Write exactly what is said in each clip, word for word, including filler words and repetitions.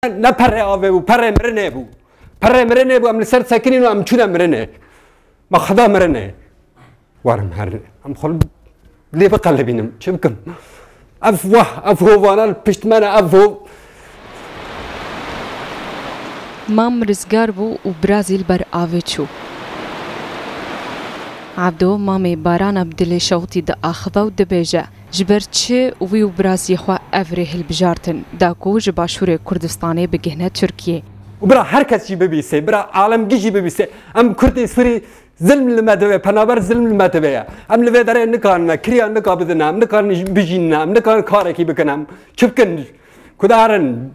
Ne perê avê bû, perê mirinê bû. Perê mirinê bû, em li ser sekinîn û em çûne mirinê. Me xweda mirinê. Werim her, em xwe lê biqelibînim. Çi bikim? Ev wah, ev hovana li pişt me ne, ev hov. Mam rizgar bû û birazî li ber avê çû. Evdo mamê Barana bi dilê şewitî diaxive û dibêje, ji ber çi wî û birazî xwe ev rê hilbijartin, da ku ji Başûrê Kurdistanê bigihne Tirkiyê. Û bira her kes jî bibîse, bira alemgî jî bibîse. Em Kurdên Sûrî zilm li me dibe, penaber zilm li me dibe ye. Em li vê derê nikarine, kiriya nika bidine, em nikarin bijînine, em nikarin karekî bikin, em çi bikin? Ku de herin,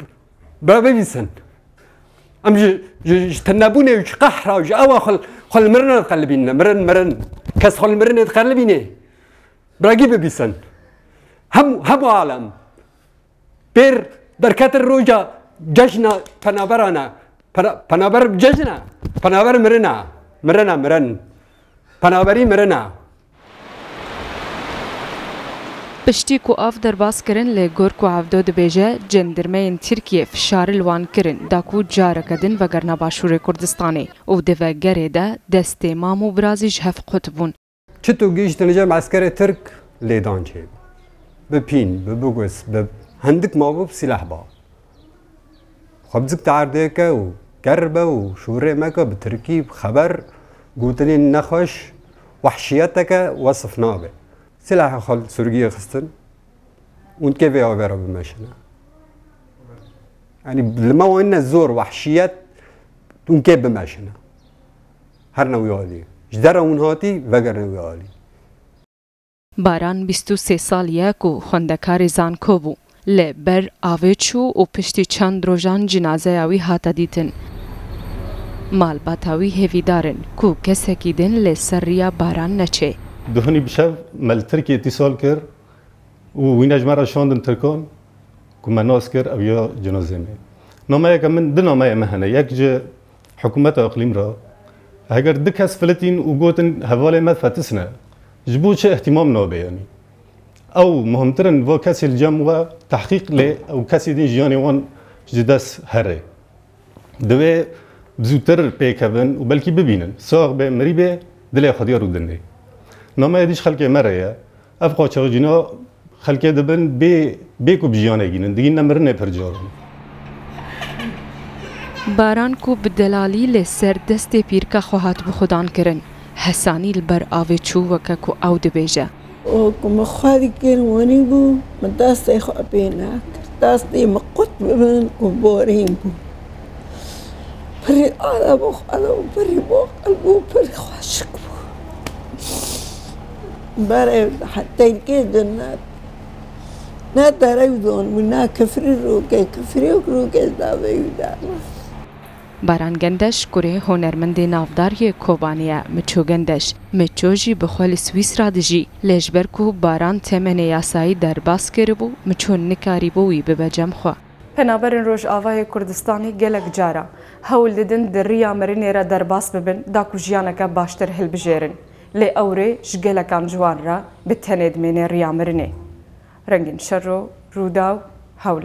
bira bibîsin. Em ji, ji, ji tinebûnê û ji qehra û ji ewa xwe, xwe li mirinê diqelibînine. Mirin, mirin. Kes xwe li mirinê diqelibînê. Biragî bibîsin. Hem, hemû alem. Pêr derketin roja cejna penaberane. Pena-, penaber cejne. Penaber mirine. Mirine, mirin. Penaberî mirine. Piştî ku av derbas kirin, li gor ku Evdo dibêje, cendirmeyên Tirkiyê fişar li wan kirin, da ku careke din vegerine Başûrê Kurdistanê û di vegerê de destê mam û birazî ji hev qut bûn. Çito gihîştin cem eskerê Tirk lêdan çêbû. Bi pîn, bi bigos, bi hindik mabû, bi sîleh ba. Xwe bizik te erdê ke û ker be û şûrê meke bi tirkî, bi xeber, gotinên nexweş, wehşiyeteke wesif nabe. Silahê xwe li sûrgiyê xistin, hûn kê vê avê re bimeşine. Yanî li me wan ne zor, wehşiyet, hûn kê bimeşine. Her ne wî alî. Ji dera hûn hatî, vegerine wî alî. Baran bîst û sê salî ye ku xwendekarê zanko bû. Li ber avê çû û piştî çend rojan cinazeya wî hate dîtin. Malbata wî hêvîdar in ku kesekî din li ser riya Baran neçê. Duhunî bi şev me li Tirkiyê îtîsal kir û wîne ji me re şandin Tirkan ku me nas kir ew ya cinazê me. Nameyeke min, du nameyê me hene. Yek ji Hikûmeta Îqlîm re, heger du kes filitîn û gotin hevalê me fetisne, ji bo çi îhtîmam nabe, yanî? Ew muhimtir in, va kesê li cem we tehqîq lê ew kesê din jiyanê wan ji dest here. Divê bi zûtir pêkevin û belkî bibînin. Sax be, mirî be, dilê xwediyar û dinê. Nameyê dî ji xelkê me re ye. Ev qaçaxcîna xelkê dibin bê, bê ku bi jiyanê gînin, digîne mirinê pir caran. Baran ku bi delalî li ser destê pîrka xwe hatibû xudan kirin, hesanî li ber avê çû weke ku ew dibêje. O ku min xwe dikir winî bû, min destê xwe pê nekir. Destê min qut bibin ku borîn bû. Pirî ala bû xwe û pirî bo qelb û pirî xweşik bû. Berê hetê kê din ne, ne derew don bû, ne kifrî rûkê, kifrî rûkê davê wî de. Baran Gendeş, kurê hunermendê navdar yê Kobanê ye, Miço Gendeş. Miço jî bi xwe li Swîsra dijî, lê ji ber ku Baran temenê yasayî derbas kiribû, Miço nikarîbû wî bibe cem xwe. Penaberên Rojavayê Kurdistanê gelek cara hewl didin di riya mirinê re derbas bibin, da ku jiyaneke baştir hilbijêrin. Lê ew rê ji gelekan ji wan re bi tenê dimêne riya mirinê. Rengîn Şero, Rûdaw, Hewlêr.